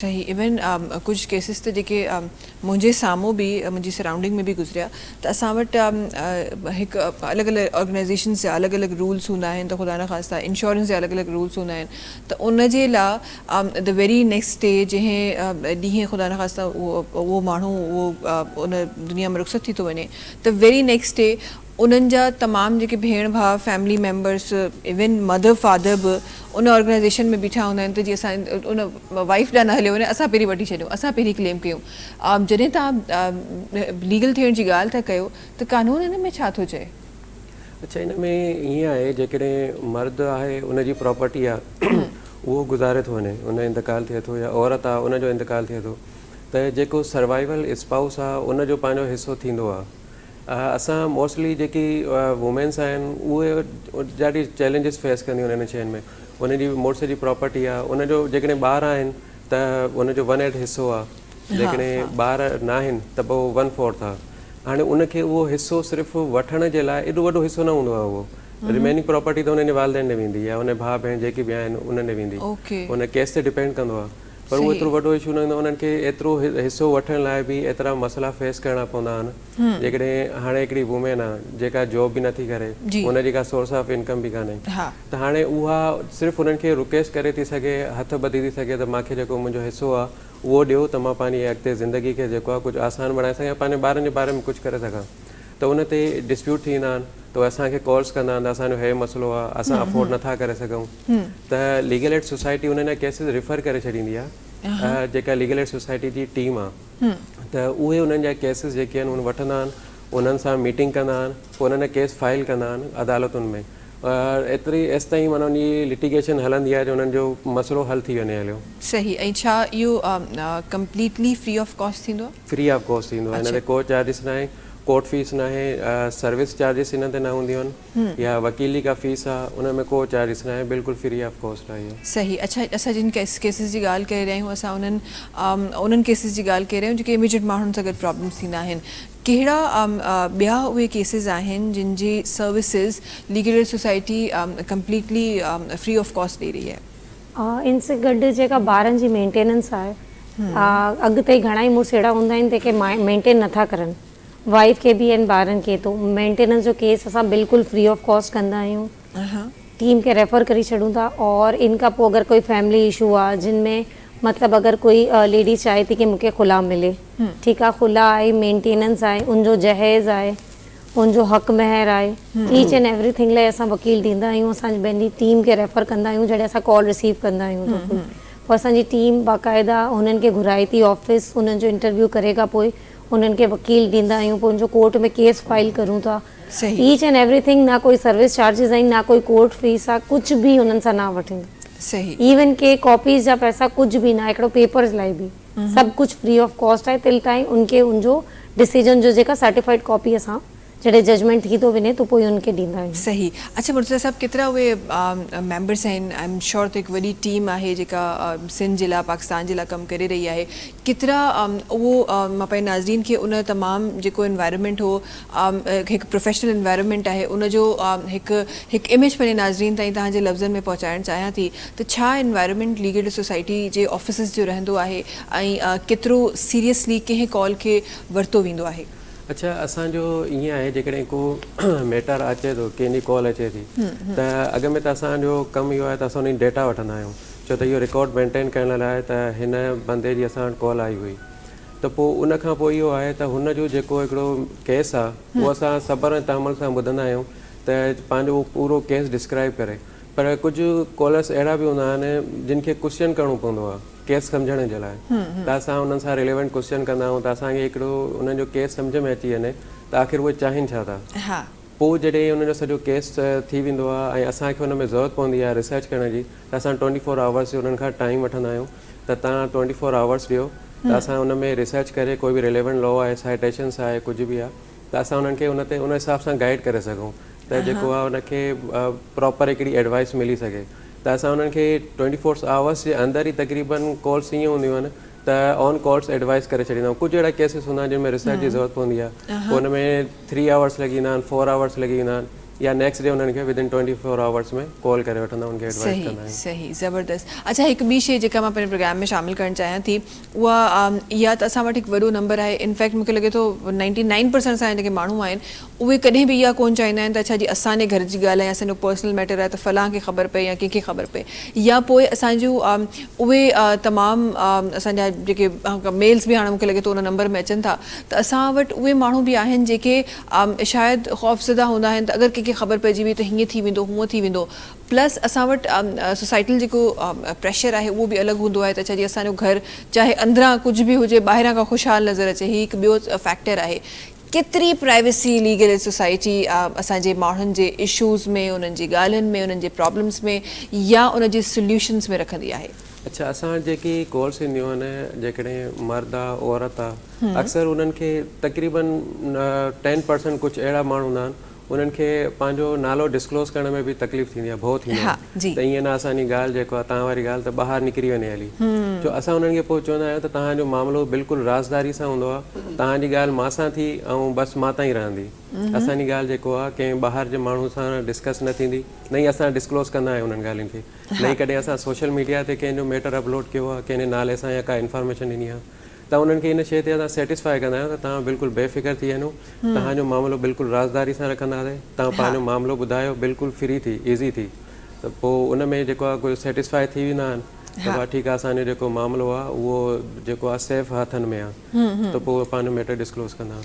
صحيح ايون ڪجهه ڪيسز ته جيڪي منهنجي سامهون به منهنجي سرائونڊنگ ۾ به گذريا ته اسان وٽ هڪ الڳ الڳ آرگنائيزيشنز جا الڳ الڳ رولس هوندا آهن ته خدا نخواسته انشورنس جا الڳ الڳ رولس هوندا آهن ته ان جي لا the very next day جنهن ڏينهن خدا نخواسته اهو ماڻهو اهو ان دنيا ۾ رخصت ٿي ٿو وڃي ته ويري نيڪسٽ ڊي انهن جا تمام جيڪي ڀيڻ ڀاء family members even mother father به ان آرگنائيزيشن ۾ بيٺا هوندا آهن ته جي اسان ان وائيف ڏانهن نه هليو وڃي اسان پهرين وٺي ڇڏيون اسان پهرين ڪليم ڪيون جڏهن توهان ليگل ٿيڻ جي ڳالهه ٿا ڪيو ته قانون ان ۾ ڇا ٿو چئي؟ اڇا ان ۾ ائين آهي جيڪڏهن مرد آهي ان جي پراپرٽي آهي اهو گذاري ٿو وڃي ان جو انتقال ٿئي ٿو يا عورت آهي ان جو انتقال ٿئي ٿو ته جيڪو سروائيول اسپائوس آهي ان جو پنهنجو حصو ٿيندو آهي اسان موسٽلي جيڪي وومينس آهن اهي ڏاڍي چئلينجز فيس ڪنديون آهن انهن شين ۾ ان جي مڙس جي پراپرٽي آهي ان جو جيڪڏهن ٻار آهن ته ان جو ون ايٽ حصو آهي جيڪڏهن ٻار نه آهن ته پوء ون فورٿ آهي هاڻي ان کي اهو حصو صرف وٺڻ جي لاء ايڏو وڏو حصو نه هوندو آهي اهو ريميننگ پراپرٽي ته انهن جي والدين ڏي ويندي يا ان ڀاء ڀيڻ جيڪي به آهن انهن ڏي ويندي ان ڪيس تي ڊپينڊ ڪندو آهي پر اهو ايترو وڏو اشو نه هوندو آهي انهن کي ايترو حصو وٺڻ لاء به ايترا مسئلا فيس ڪرڻا پوندا آهن جيڪڏهن هاڻي هڪڙي وومين آهي جيڪا جاب به نٿي ڪري ان جي ڪا سورس آف انڪم به ڪانهي ته هاڻي اها صرف انهن کي رڪويسٽ ڪري ٿي سگهي هٿ ٻڌي ٿي سگهي ته مانکي جيڪو منهنجو حصو آهي اهو ڏيو ته مان پنهنجي اڳتي زندگي کي جيڪو آهي ڪجهه آسان بڻائي سگهان يا پنهنجي ٻارن جي باري ۾ ڪجهه ڪري سگهان ته ان تي ڊسپيوٽ ٿي ويندا آهن ته اهي اسان کي ڪالز ڪندا آهن ته اسان جو هي مسئلو آهي اسان افورڊ نٿا ڪري سگهون ته ليگل ايڊ سوسائٽي انهن جا ڪيسز ريفر ڪري ڇڏيندي آهي جيڪا ليگل ايڊ سوسائٽي جي ٽيم آهي ته اهي انهن جا ڪيسز جيڪي آهن اهي وٺندا آهن انهن سان ميٽنگ ڪندا آهن پوء انهن جا ڪيس فائل ڪندا آهن عدالتن ۾ ايتري ايستائين معنيٰ ان جي لٽيگيشن هلندي آهي جو انهن جو مسئلو حل ٿي وڃي هليو. صحيح ۽ ڇا اهو ڪمپليٽلي فري آف ڪاسٽ ٿيندو آهي؟ فري آف ڪاسٽ ٿيندو آهي ان تي ڪو چارجز ناهي ڪورٽ فيس ناهي سروس چارجز ان تي نه هونديون آهن يا وڪيل جي ڪا فيس آهي ان ۾ ڪو چارجز ناهي بلڪل فري آف ڪاسٽ آهي اهو. صحيح اڇا اسان جن ڪيسز جي ڳالهه ڪري رهيا آهيون اسان انهن انهن ڪيسز جي ڳالهه ڪري رهيا آهيون جيڪي اميجيٽ ماڻهن سان گڏ پرابلمز ٿيندا آهن ڪهڙا ٻيا اهي ڪيسز آهن جن جي services legal aid society completely free of cost ڏئي رهي آهي. ان سان گڏ جيڪا ٻارن جي مينٽيننس آهي اڳتي گهڻا ئي مڙس اهڙا هوندا آهن جيڪي مينٽين نٿا ڪرن وائيف کي به ۽ ٻارن کي ته مينٽيننس جو ڪيس اسان بلڪل فري آف ڪاسٽ ڪندا آهيون ٽيم کي ريفر ڪري ڇڏون ٿا اور ان کان پوء اگر ڪوئي فيملي اشو آهي جن ۾ مطلب اگر ڪوئي ليڊيز چاهي ٿي ڪي مونکي خلا ملي ٺيڪ آهي خلا آهي مينٽيننس آهي ان جو جهيز آهي ان جو حق مهر آهي ايچ اينڊ ايوري ٿنگ لاء اسان وڪيل ڏيندا آهيون اسان پنهنجي ٽيم کي ريفر ڪندا آهيون جڏهن اسان ڪال رسيو ڪندا آهيون ته پوء اسان جي ٽيم باقاعده هنن کي گهرائي ٿي آفيس انهن جو انٽرويو ڪري کان پوء انهن کي وڪيل ڏيندا آهيون پوء ان جو ڪورٽ ۾ ڪيس فائل ڪرون ٿا ايچ اينڊ ايوري ٿنگ نه ڪوئي سروس چارجز آهن نه ڪوئي ڪورٽ فيس آهي ڪجهه به هنن سان نه وٺندو ايون ڪي ڪاپيز جا پئسا ڪجهه به نه هڪڙو پيپرز لاء به سڀ ڪجهه فري آف ڪاسٽ آهي تل تائين ان کي ان جو ڊسيزن جو جيڪا سرٽيفائيڊ ڪاپي اسان جڏهن ججمينٽ ٿي ٿو وڃي ته پوء ان کي ڏيندا آهيون. صحيح اڇا مرتضيٰ صاحب ڪيترا اهي ميمبرس آهن I am sure ته هڪ وڏي ٽيم آهي جيڪا سنڌ جي لاء پاڪستان جي لاء ڪم ڪري رهي آهي ڪيترا اهو مان پنهنجي ناظرين کي ان تمام جيڪو انوائرمينٽ هو هڪ پروفيشنل انوائرمينٽ آهي ان جو هڪ هڪ اميج پنهنجي ناظرين تائين توهان جي لفظن ۾ پهچائڻ چاهيان ٿي ته ڇا انوائرمينٽ ليگل سوسائٽي جي آفيسز جو رهندو آهي ۽ ڪيترو سيريسلي ڪنهن ڪال کي ورتو ويندو آهي. اڇا اسان جو ائين آهي جيڪڏهن ڪو ميٽر اچي ٿو ڪنهن جي ڪال اچي ٿي ته اڳ ۾ ته اسان جو ڪم اهو آهي ته اسان ان جي ڊيٽا وٺندا آهيون ڇو ته اهو رڪارڊ مينٽين ڪرڻ لاء ته هن بندي جي اسان وٽ ڪال آئي هئي ته پوء ان کان پوء اهو آهي ته هن جو جيڪو هڪڙو ڪيس آهي اهو اسان صبر ۽ تحمل سان ٻڌندا آهيون ته پنهنجو اهو پورو ڪيس ڊسڪرائب ڪري پر ڪجهه ڪالرس اهڙا به هوندا آهن جن کي ڪوشچن ڪرڻو پوندو آهي ڪيس سمجهڻ جي لاء ته اسان انهن سان ريليونٽ ڪوشچن ڪندا آهيون ته اسان کي هڪڙو انهن جو ڪيس سمجهه ۾ اچي وڃي ته آخر اهي چاهين ڇا ٿا. پوء جڏهن انهن جو سڄو ڪيس ٿي ويندو آهي ۽ اسان کي ان ۾ ضرورت پوندي آهي ريسرچ ڪرڻ جي ته اسان ٽوئنٽي فور آورس جو انهن کان ٽائيم وٺندا آهيون ته توهان ٽوئنٽي فور آورس ڏيو ته اسان ان ۾ ريسرچ ڪري ڪوئي به ريليونٽ لا آهي سائيٽيشنس آهي ڪجهه به آهي ته اسان انهن کي ان تي ان حساب سان گائيڊ ڪري سگهون ته جيڪو آهي ان کي پراپر هڪڙي ايڊوائس ملي سگهي ته اسان انهن کي ٽوئنٽي فور آورس جي اندر ئي تقريبن ڪالس ائين هونديون آهن ته آن ڪالس ايڊوائس ڪري ڇڏيندا آهيون ڪجهه اهڙا ڪيسز هوندا آهن جن ۾ ريسرچ جي ضرورت پوندي آهي پوء ان ۾ ٿري آورس لڳي ويندا آهن فور آورس لڳي ويندا آهن يا نيڪسٽ ڊي انهن کي ود ان 24 آورس ۾ ڪال ڪري وٺندا آهيون انهن کي ايڊوائز ڪندا آهيون. صحيح زبردست اڇا هڪ ٻي شي جيڪا مان پنهنجي پروگرام ۾ شامل ڪرڻ چاهيان ٿي اها اها ته اسان وٽ هڪ وڏو نمبر آهي انفيڪٽ مونکي لڳي ٿو 99% اسان جا جيڪي ماڻهو آهن اهي ڪڏهن به اها ڪونه چاهيندا آهن ته اڇا جي اسان جي گهر جي ڳالهه آهي اسان جو پرسنل ميٽر آهي ته فلان کي خبر پئي يا ڪنهن کي خبر پئي يا پوء اسان جون اهي تمام اسان جا جيڪي ميلز به هاڻي مونکي لڳي ٿو ان نمبر ۾ اچن ٿا ته اسان وٽ اهي ماڻهو به آهن جيڪي شايد خوفزده هوندا آهن ته اگر ڪنهن کي خبر پئجي وئي ته هيئن ٿي ويندو هونئن ٿي ويندو پلس اسان وٽ سوسائٽل جيڪو پريشر آهي اهو به الڳ هوندو آهي ته اڇا جي اسان جو گهر چاهي اندران ڪجهه به هجي ٻاهران کان خوشحال نظر اچي هي هڪ ٻيو فيڪٽر آهي ڪيتري پرائيويسي ليگل ايڊ سوسائٽي اسان جي ماڻهن جي اشوز ۾ انهن جي ڳالهين ۾ انهن جي پرابلمس ۾ يا ان جي سوليوشنس ۾ رکندي آهي. اڇا اسان وٽ جيڪي ڪالس اينديون آهن جيڪڏهن مرد آ عورت آ اڪثر انهن کي تقريبن ٽين پرسنٽ ڪجهه اهڙا ماڻهو هوندا آهن انهن کي پنهنجو نالو ڊسڪلوز ڪرڻ ۾ به تڪليف ٿيندي آهي ڀؤ ٿيندو آهي ته ائين نه اسان جي ڳالهه جيڪو آهي توهان واري ڳالهه ته ٻاهر نڪري وڃي هلي ڇو اسان انهن کي پوء چوندا آهيون ته توهان جو معاملو بلڪل رازداري سان هوندو آهي توهان جي ڳالهه مان سان ٿي ۽ بس مان تائين رهندي اسان جي ڳالهه جيڪو آهي ڪنهن ٻاهر جي ماڻهو سان ڊسڪس نه ٿيندي نه ئي اسان ڊسڪلوز ڪندا آهيون انهن ڳالهين کي نه ئي ڪڏهن اسان سوشل ميڊيا تي ڪنهن جو ميٽر اپلوڊ ڪيو آهي ڪنهن جي نالي سان يا ڪا انفارميشن ڏني آهي ته انهن کي ان شيء تي اسان سيٽسفائي ڪندا آهيون ته توهان بلڪل بي فڪر ٿي وڃو توهان جو معاملو بلڪل رازداري سان رکنداسين توهان پنهنجو معاملو ٻڌايو بلڪل فري ٿي ايزي ٿي ته پوء ان ۾ جيڪو آهي ڪجهه سيٽسفائي ٿي ويندا آهن ته ڀا ٺيڪ آهي اسان جو جيڪو معاملو آهي اهو جيڪو آهي سيف هٿن ۾ آهي ته پوء پنهنجو ميٽر ڊسڪلوز ڪندا آهن.